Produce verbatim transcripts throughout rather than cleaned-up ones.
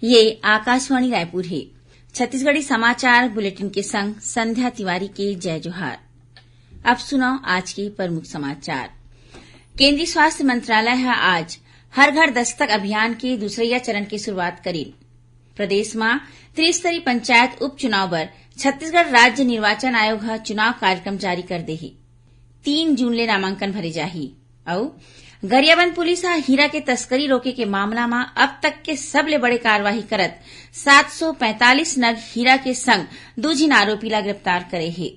ये आकाशवाणी रायपुर हे। छत्तीसगढ़ी समाचार बुलेटिन के संग संध्या तिवारी के जय जोहार। अब सुनव आज के प्रमुख समाचार। केंद्रीय स्वास्थ्य मंत्रालय ह आज हर घर दस्तक अभियान के दूसरइया चरण के शुरुआत करीन। प्रदेश म त्रिस्तरीय पंचायत उपचुनाव बर छत्तीसगढ़ राज्य निर्वाचन आयोग ह चुनाव कार्यक्रम जारी कर दे हे। तीन जून ले नामांकन भरे जाही। अउ गरियाबंद पुलिस ह हीरा के तस्करी रोके के मामला म अब तक के सबले बड़े कार्रवाई करत सात सौ पैंतालीस नग हीरा के संग दू झिन आरोपी ला गिरफ्तार करे हे।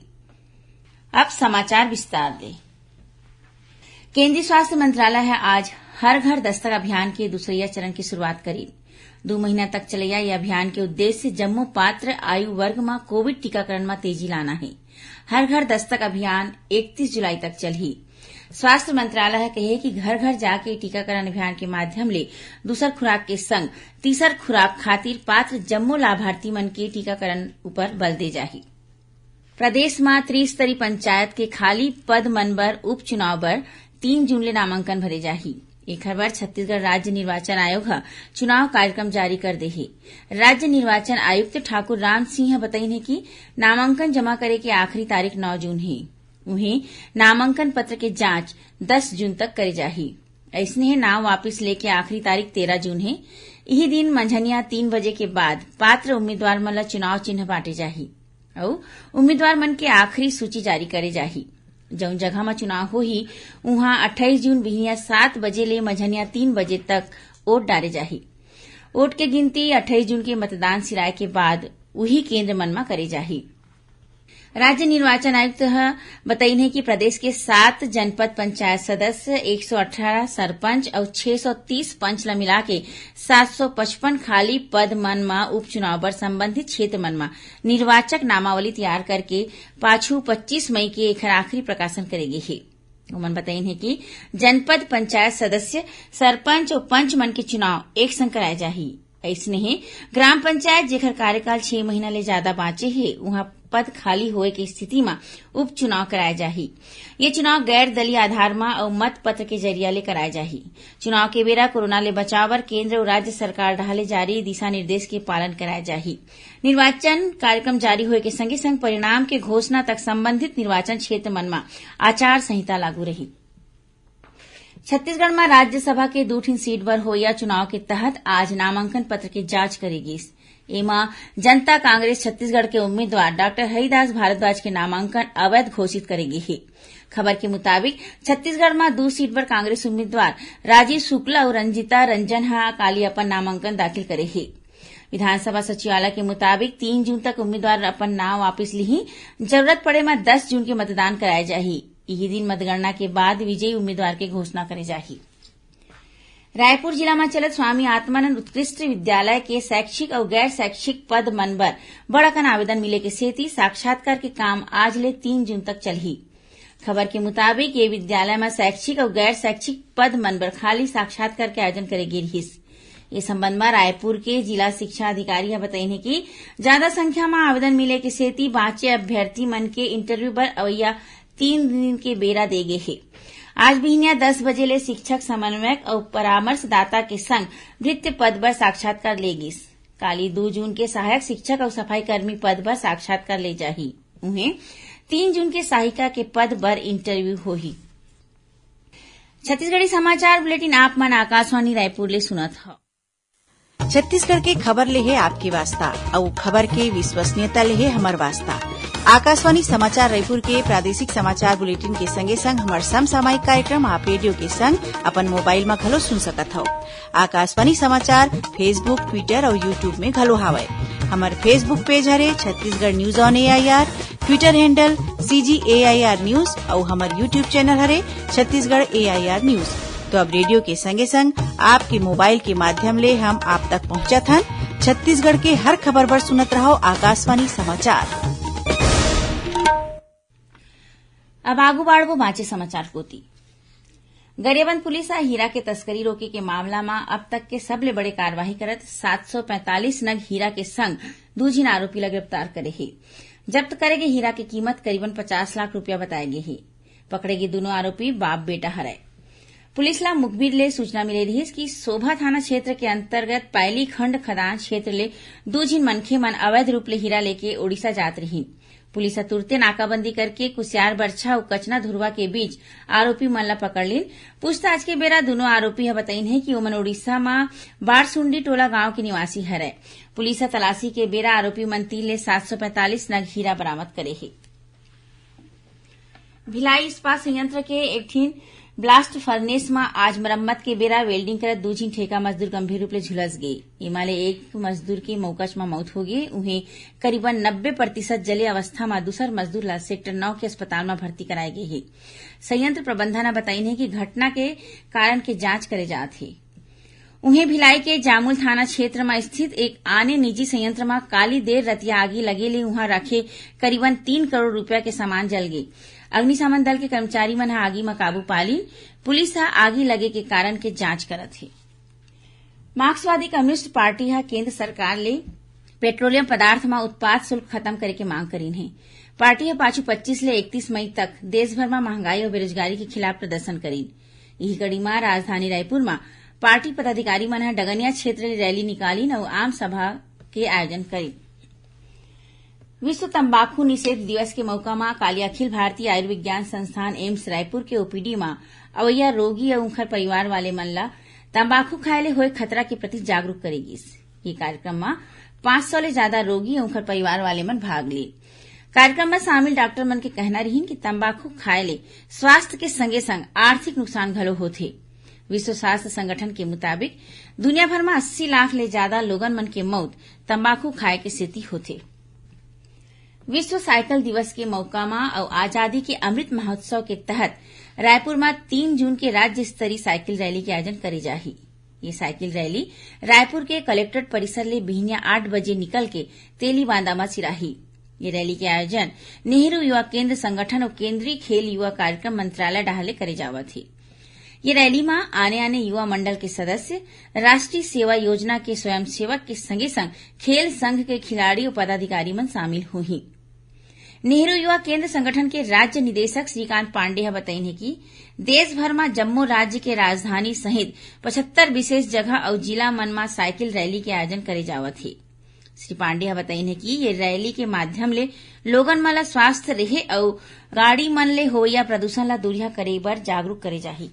अब समाचार विस्तार ले। केंद्रीय स्वास्थ्य मंत्रालय ह आज हर घर दस्तक अभियान के दूसरइया चरण के शुरुआत करीन। दू महीना तक चलइया ये अभियान के उद्देश्य जम्मो पात्र आयु वर्ग म कोविड टीकाकरण म तेजी लाना हे। हर घर दस्तक अभियान इकतीस जुलाई तक चलही। स्वास्थ्य मंत्रालय ह कहे कि घर घर जाके टीकाकरण अभियान के माध्यम ले दूसर खुराक के संग तीसर खुराक खातिर पात्र जम्मो लाभार्थी मन के टीकाकरण ऊपर बल दे जाही। प्रदेश म त्रिस्तरीय पंचायत के खाली पद मन बर उपचुनाव बर तीन जून ले नामांकन भरे जाही। एखर बर छत्तीसगढ़ राज्य निर्वाचन आयोग ह चुनाव कार्यक्रम जारी कर दे हे। राज्य निर्वाचन आयुक्त ठाकुर राम सिंह ह बतईन हे कि नामांकन जमा करे के आखिरी तारीख नौ जून हे। उहें, नामांकन पत्र के जांच दस जून तक करे जाही। अइसने हे, नाम वापिस लेके आखिरी तारीख तेरह जून हे। इही दिन मंझनिया तीन बजे के बाद पात्र उम्मीदवार मन ल चुनाव चिन्ह बांटे जाही अउ उम्मीदवार मन के आखिरी सूची जारी करे जाही। जउन जगह म चुनाव होही, उहां अट्ठाईस जून बिहनिया सात बजे ले मंझनिया तीन बजे तक वोट डारे जाही। वोट के गिनती अट्ठाईस जून के मतदान सिराए के बाद उही केंद्र मन म करे जाही। राज्य निर्वाचन आयुक्त ह बतईन हे कि प्रदेश के सात जनपद पंचायत सदस्य, एक सौ अठारह सरपंच अउ छह सौ तीस पंच ल मिलाके सात सौ पचपन खाली पद मन म उपचुनाव बर संबंधित क्षेत्र मन म निर्वाचक नामावली तैयार करके पाछू पच्चीस मई के एखर आखिरी प्रकाशन करे गे हे। ओमन बतईन हे कि जनपद पंचायत सदस्य, सरपंच अउ पंच मन के चुनाव एक संग कराए जाही। अइसने हे, ग्राम पंचायत जेखर कार्यकाल छह महीना ले जादा बांचे हे, उहां पद खाली होए के स्थिति म उपचुनाव कराए जाही। ये चुनाव गैर दलीय आधार म अउ मत पत्र के जरिया ले कराए जाही। चुनाव के बेरा कोरोना ले बचाव बर केंद्र अउ राज्य सरकार डहार ले जारी दिशा निर्देश के पालन कराए जाही। निर्वाचन कार्यक्रम जारी होए के संगे संग परिणाम के घोषणा तक संबंधित निर्वाचन क्षेत्र मन म आचार संहिता लागू रही। छत्तीसगढ़ म राज्यसभा के दू ठिन सीट बर होइया चुनाव के तहत आज नामांकन पत्र के जांच करे गिस। एमा जनता कांग्रेस छत्तीसगढ़ के उम्मीदवार डॉक्टर हरिदास भारद्वाज के नामांकन अवैध घोषित करे गे हे। खबर के मुताबिक, छत्तीसगढ़ म दू सीट बर कांग्रेस उम्मीदवार राजीव शुक्ला अउ रंजिता रंजन ह काली अपन नामांकन दाखिल करे हे। विधानसभा सचिवालय के मुताबिक, तीन जून तक उम्मीदवार अपन नाव वापिस लिही। जरूरत पड़े म दस जून के मतदान कराए जाही। इही दिन मतगणना के बाद विजयी उम्मीदवार के घोषणा करे जाही। रायपुर जिला म चलत स्वामी आत्मानंद उत्कृष्ट विद्यालय के शैक्षिक अउ गैर शैक्षिक पद मन बर बड़ अकन आवेदन मिले के सेती साक्षात्कार के काम आज ले तीन जून तक चलही। खबर के मुताबिक, ये विद्यालय म शैक्षिक अउ गैर शैक्षिक पद मन बर खाली साक्षात्कार के आयोजन करे गे रिहिस। ये संबंध म रायपुर के जिला शिक्षा अधिकारी ह बतईन हे कि जादा संख्या म आवेदन मिले के सेती बांचे अभ्यर्थी मन के इंटरव्यू बर अवइया तीन दिन के बेरा दे गे हे। आज बिहनिया दस बजे ले शिक्षक समन्वयक अउ परामर्शदाता के संग भृत्य पद बर साक्षात्कार ले गिस। काली दू जून के सहायक शिक्षक अउ सफाई कर्मी पद बर साक्षात्कार ले जाही। उहें, तीन जून के सहायिका के पद बर इंटरव्यू होही। छत्तीसगढ़ी समाचार बुलेटिन आप मन आकाशवाणी रायपुर ले सुनत हव। छत्तीसगढ़ के खबर ले हे आपके वास्ता, अउ खबर के विश्वसनीयता ले हे हमर वास्ता। आकाशवाणी समाचार रायपुर के प्रादेशिक समाचार बुलेटिन के संगे संग हमर समसामयिक कार्यक्रम आप रेडियो के संग अपन मोबाइल म घलो सुन सकत हव। आकाशवाणी समाचार Facebook, Twitter अउ YouTube में घलो हावय। हमर Facebook पेज हरे Chhattisgarh news on AIR, Twitter handle CG AIR news अउ हमर YouTube चैनल हरे छत्तीसगढ़ एआईआर न्यूज। तो अब रेडियो के संगे संग आपके मोबाइल के माध्यम ले हम आप तक पहुंचत हन। छत्तीसगढ़ के हर खबर बर सुनत रहव आकाशवाणी समाचार। अब आगू बाढ़बो बांचे समाचार कोती। गरियाबंद पुलिस ह हीरा के तस्करी रोके के मामला म अब तक के सबले बड़े कार्यवाही करत सात सौ पैंतालीस नग हीरा के संग दू झिन आरोपी ल गिरफ्तार करे हे। जब्त करे गे हीरा के कीमत करीबन पचास लाख रुपया बताए गे हे। पकड़े गे दूनों आरोपी बाप बेटा हरय। पुलिस ला मुखबिर ले सूचना मिले रिहिस कि सोभा थाना क्षेत्र के अंतर्गत पायलीखंड खदान क्षेत्र ले दू झिन मनखे मन अवैध रूप ले हीरा लेके उड़ीसा जात रिहिन। पुलिस ह तुरते नाकाबंदी करके कुसियार बरछा अउ कचना धुरवा के बीच आरोपी मन ला पकड़ लीन। पूछताछ के बेरा दूनों आरोपी ह बताइन हे कि ओमन उड़ीसा म बारसुंडी टोला गांव के निवासी हरय। पुलिस ह तलाशी के बेरा आरोपी मन तीर ले सात सौ पैंतालीस नग हीरा बरामद करे हे। भिलाई इस्पात संयंत्र के एक ठिन ब्लास्ट फर्नेस म आज मरम्मत के बेरा वेल्डिंग करत दू झिन ठेका मजदूर गंभीर रूप ले झुलस गे। एमा ले एक मजदूर के मौकच म मौत हो गे। उहें, करीबन नब्बे प्रतिशत जले अवस्था म दूसर मजदूर ला सेक्टर नौ के अस्पताल म भर्ती कराए गे हे। संयंत्र प्रबंधन ह बताइन हे कि घटना के कारण के जांच करे जात हे। उहें, भिलाई के जामुल थाना क्षेत्र म स्थित एक आने निजी संयंत्र म काली देर रतिया आगी लगे ले उहां रखे करीबन तीन करोड़ रुपया के सामान जल गे। अग्निशमन दल के कर्मचारी मन ह आगी म काबू पा लीन। पुलिस ह आगी लगे के कारण के जांच करत हे। मार्क्सवादी कम्युनिस्ट पार्टी ह केंद्र सरकार ले पेट्रोलियम पदार्थ म उत्पाद शुल्क खत्म करे के मांग करीन हे। पार्टी ह पाछू पच्चीस ले इकतीस मई तक देश भर म महंगाई अउ बेरोजगारी के खिलाफ प्रदर्शन करीन। इही कड़ी म राजधानी रायपुर म पार्टी पदाधिकारी मन ह डगनिया क्षेत्र ले रैली निकालिन अउ आम सभा के आयोजन करीन। विश्व तंबाकू निषेध दिवस के मौका म काली अखिल भारतीय आयुर्विज्ञान संस्थान एम्स रायपुर के ओपीडी म अवैया रोगी अउ उंखर परिवार वाले मन ल तंबाकू खाए ले होए खतरा के प्रति जागरूक करे गिस। ये कार्यक्रम म पाँच सौ ले ज्यादा रोगी अउ उंखर परिवार वाले मन भाग ले। कार्यक्रम म शामिल डॉक्टर मन के कहना रिहिन कि तंबाकू खाए ले स्वास्थ्य के संगे संग आर्थिक नुकसान घलो होथे। विश्व स्वास्थ्य संगठन के मुताबिक दुनिया भर म अस्सी लाख ले ज्यादा लोगन मन के मौत तंबाकू खाए के सेती होथे। विश्व साइकिल दिवस के मौका म अउ आजादी के अमृत महोत्सव के तहत रायपुर म तीन जून के राज्य स्तरीय साइकिल रैली के आयोजन करे जाही। ये साइकिल रैली रायपुर के कलेक्ट्रेट परिसर ले बिहनिया आठ बजे निकल के तेलीबांदा म सिराही। ये रैली के आयोजन नेहरू युवा केंद्र संगठन अउ केंद्रीय खेल युवा कार्यक्रम मंत्रालय डहार ले करे जावत हे। ये रैली म आने-आने युवा मंडल के सदस्य, राष्ट्रीय सेवा योजना के स्वयंसेवक के संगे संग खेल संघ के खिलाड़ी अउ पदाधिकारी मन शामिल होही। नेहरू युवा केंद्र संगठन के राज्य निदेशक श्रीकांत पांडे ह बताइन हे कि देश भर म जम्मो राज्य के राजधानी सहित पचहत्तर विशेष जगह अउ जिला मन म साइकिल रैली के आयोजन करे जावत हे। श्री पांडे ह बताइन हे कि ये रैली के माध्यम ले लोगन मन ल स्वास्थ्य रेहे अउ गाड़ी मन ले होवइया प्रदूषण ल दूरिहा करे बर जागरूक करे जाही।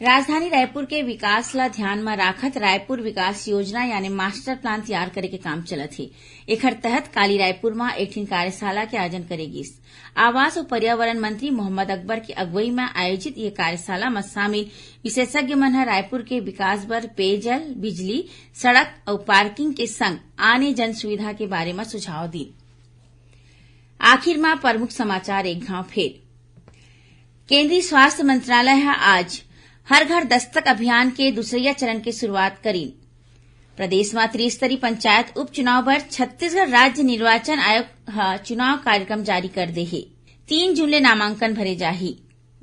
राजधानी रायपुर के विकास ल ध्यान म राखत रायपुर विकास योजना यानी मास्टर प्लान तैयार करे के काम चलत हे। एखर तहत काली रायपुर म एक ठिन कार्यशाला के आयोजन करे गिस। आवास अउ पर्यावरण मंत्री मोहम्मद अकबर के अगुवई म आयोजित ये कार्यशाला म शामिल विशेषज्ञ मन ह रायपुर के विकास बर पेयजल, बिजली, सड़क अउ पार्किंग के संग आने जन सुविधा के बारे म सुझाव दीन। आखिर म प्रमुख समाचार एक घांव फेर। केंद्रीय स्वास्थ्य मंत्रालय ह आज हर घर दस्तक अभियान के दूसरइया चरण के शुरुआत करीन। प्रदेश म त्रिस्तरीय पंचायत उपचुनाव बर छत्तीसगढ़ राज्य निर्वाचन आयोग ह चुनाव कार्यक्रम जारी कर दे हे। तीन जून ले नामांकन भरे जाही।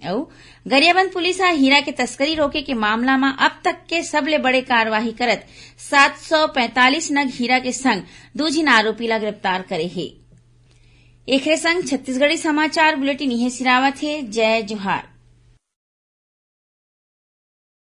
अउ गरियाबंद पुलिस ह हीरा के तस्करी रोके के मामला म अब तक के सबले बड़े कार्रवाई करत सात सौ पैंतालीस नग हीरा के संग दू झिन आरोपी ला गिरफ्तार करे हे। एखरे संग छत्तीसगढ़ी समाचार बुलेटिन इहें सिरावत हे। जय जोहार।